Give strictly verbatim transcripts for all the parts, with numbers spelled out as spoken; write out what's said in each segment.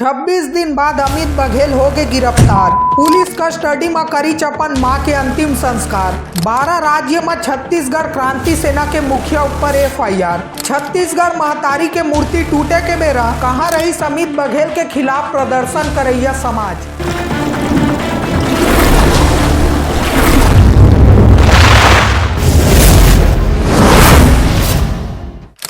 छब्बीस दिन बाद अमित बघेल होगे गिरफ्तार। पुलिस कस्टडी म करिच अपन मां के अंतिम संस्कार। बारह राज्य म छत्तीसगढ़ क्रांति सेना के मुखिया ऊपर एफआईआर। छत्तीसगढ़ महतारी के मूर्ति टूटे के बेरा कहां रहिस अमित बघेल के खिलाफ प्रदर्शन करइया समाज?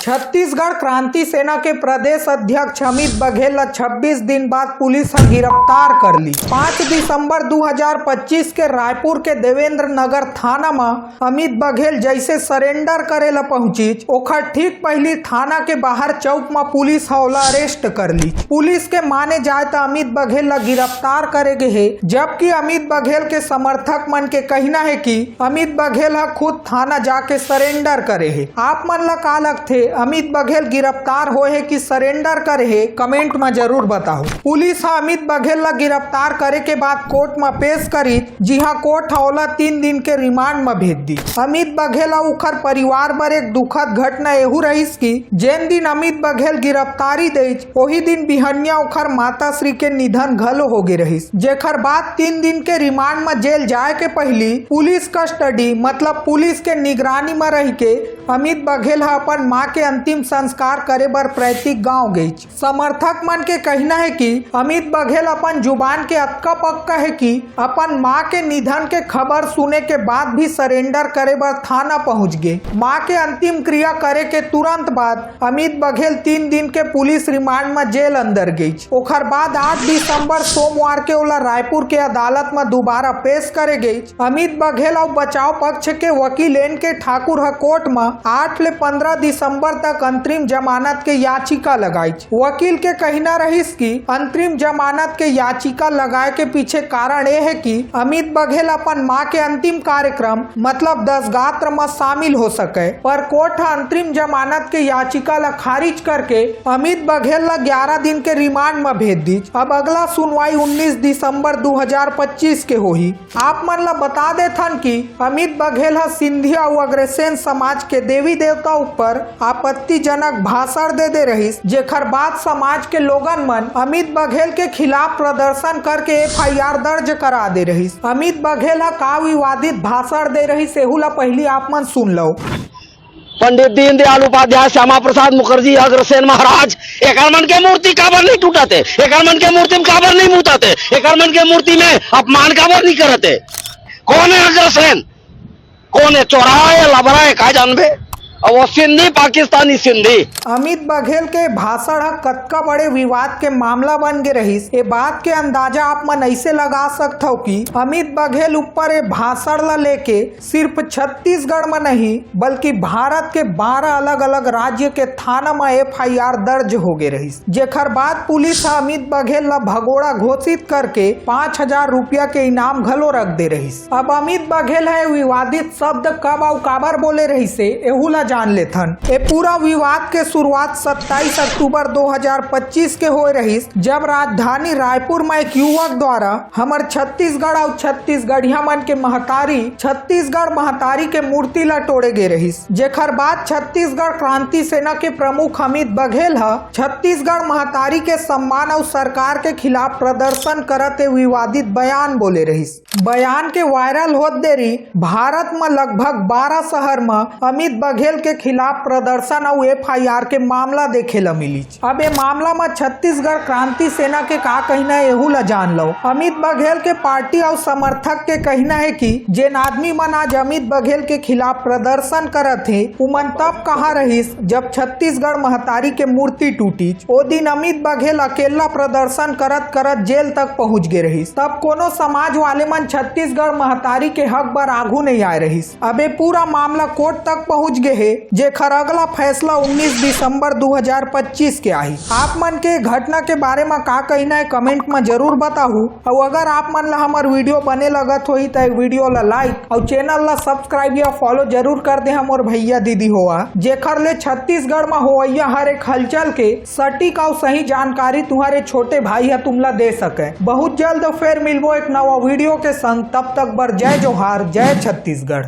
छत्तीसगढ़ क्रांति सेना के प्रदेश अध्यक्ष अमित बघेल ल छब्बीस दिन बाद पुलिस ह गिरफ्तार कर ली। पाँच दिसंबर दू हजार पच्चीस के रायपुर के देवेंद्र नगर थाना म अमित बघेल जैसे सरेंडर करे ल पहुंचिच, ओखर ठीक पहली थाना के बाहर चौक म पुलिस ह ओला अरेस्ट कर ली। पुलिस के माने जाए त अमित बघेल ल गिरफ्तार करे गे हे, जबकि अमित बघेल के समर्थक मन के कहना हे कि अमित बघेल ह खुद थाना जाके सरेंडर करे हे। आप मन ला का लगथे, अमित बघेल गिरफ्तार होए हे कि सरेंडर करे हे? कमेंट म जरूर बताओ। पुलिस ह अमित बघेल ला गिरफ्तार करे के बाद कोर्ट म पेश करिस, जिहां कोर्ट ह ओला तीन दिन के रिमांड म भेज दी। अमित बघेल अउ उखर परिवार बर एक दुखद घटना एहू रहिस कि जेन दिन अमित बघेल गिरफ्तारी देइच, ओही दिन बिहनिया ओखर माता श्री के निधन घलो होगे रहिस, जेखर बाद तीन दिन के रिमांड म जेल जाए के पहिली पुलिस कस्टडी, मतलब पुलिस के निगरानी म रहिके अमित बघेल ह अपन मां के अंतिम संस्कार करे बर प्रैतिक गांव गइच। समर्थक मन के कहना हे कि अमित बघेल अपन जुबान के अतका पक्का हे कि अपन मां के निधन के खबर सुने के बाद भी सरेंडर करे बर थाना पहुंच गे। मां के अंतिम क्रिया करे के तुरंत बाद अमित बघेल तीन दिन के पुलिस रिमांड म जेल अंदर गइच। ओखर बाद आठ दिसंबर सोमवार के ओला रायपुर के अदालत म दोबारा पेश करे गइच। अमित बघेल अउ बचाव पक्ष के वकील एन के ठाकुर ह कोर्ट म आठ ले पंद्रह दिसंबर तक अंतरिम जमानत के याचिका लगाइच। वकील के कहना रहिस कि अंतरिम जमानत के याचिका लगाए के पीछे कारण ए हे कि अमित बघेल अपन मां के अंतिम कार्यक्रम, मतलब दस गात्र म शामिल हो सके, पर कोर्ट ह अंतरिम जमानत के याचिका ल खारिज करके अमित बघेल ल ग्यारह दिन के रिमांड म भेज दीच। अब अगला सुनवाई उन्नीस दिसंबर दू हजार पच्चीस के होही। आप मन ल बता देथन कि अमित बघेल ह सिंधी अउ अग्रसेन समाज के देवी देवता ऊपर आपत्तिजनक भाषण दे दे रहिस, जेखर बाद समाज के लोगन मन अमित बघेल के खिलाफ प्रदर्शन करके एफआईआर दर्ज करा दे रहिस। अमित बघेल ह का विवादित भाषण दे रहिस, एहू ल पहिली आप मन सुन लव। पंडित दीनदयाल उपाध्याय, श्यामा प्रसाद मुखर्जी, अग्रसेन महाराज, एकर मन के मूर्ति काबर नहीं टूटत हे? एकर मन के मूर्ति में काबर नहीं मुतत हे? एकर मन के मूर्ति में अपमान काबर नहीं करत हे? कौन है अग्रसेन? कौन है? चोरा है, लबरा है, का जानबे? अब वो सिंधी, पाकिस्तानी सिंधी। अमित बघेल के भाषण ह कतका बड़े विवाद के मामला बन गे रहिस, ए बात के अंदाजा आप मन अइसे लगा सकथव कि अमित बघेल ऊपर ए भाषण ल लेके सिर्फ छत्तीसगढ़ म नहीं, बल्कि भारत के बारह अलग-अलग राज्य के थाना म एफआईआर दर्ज होगे रहिस, जेखर बाद पुलिस ह अमित बघेल ल भगोड़ा घोषित करके पाँच हजार रुपया के इनाम घलो रख दे रहिस। अब अमित बघेल ह विवादित शब्द कब अउ काबर बोले रहिसे, एहू ला जान लेथन। ए पूरा विवाद के शुरुआत सत्ताईस अक्टूबर दो हज़ार पच्चीस के होए रहिस, जब राजधानी रायपुर म एक युवक द्वारा हमर छत्तीसगढ़ अउ छत्तीसगढ़िया मन के महतारी, छत्तीसगढ़ महतारी के मूर्ति ला टोड़े गे रहिस, जेखर बाद छत्तीसगढ़ क्रांति सेना के प्रमुख अमित बघेल ह छत्तीसगढ़ महतारी के सम्मान अउ सरकार के खिलाफ प्रदर्शन करत ए विवादित बयान बोले रहिस। बयान के वायरल होत देरी भारत म लगभग बारह शहर म अमित बघेल के खिलाफ प्रदर्शन अउ एफआईआर के मामला देखे ल मिलिस। अब ए मामला म छत्तीसगढ़ क्रांति सेना के का कहिना हे, एहू ल जान लव। अमित बघेल के पार्टी अउ समर्थक के कहिना हे कि जेन आदमी मन आज अमित बघेल के खिलाफ प्रदर्शन करत हे, उमन तब कहाँ रहिस, जब छत्तीसगढ़ महतारी के मूर्ति टूटिस। ओ दिन अमित बघेल अकेला प्रदर्शन करत करत जेल तक पहुंच गे रहिस। तब कोनो समाज वाले मन छत्तीसगढ़ महतारी के हक बर आघू नइ आए रहिस। अब ए पूरा मामला कोर्ट तक पहुंच गे हे, जेखर अगला फैसला उन्नीस दिसंबर दो हज़ार पच्चीस के आही। आप मन के घटना के बारे म का कहिना हे, कमेंट म जरूर बताहू। अउ अगर आप मन ला हमर वीडियो बने लगत होही, त ए वीडियो ला लाइक अउ चैनल ला सब्सक्राइब या फॉलो जरूर कर दे हमर भैया दीदी होवा, जेखर ले छत्तीसगढ़ म होवइया हर एक हलचल के सटीक अउ सही जानकारी तुम्हारे छोटे भाई ह तुमला दे सके। बहुत जल्द फेर मिलबो एक नवा वीडियो के संग। तब तक बर जय जोहार, जय छत्तीसगढ़।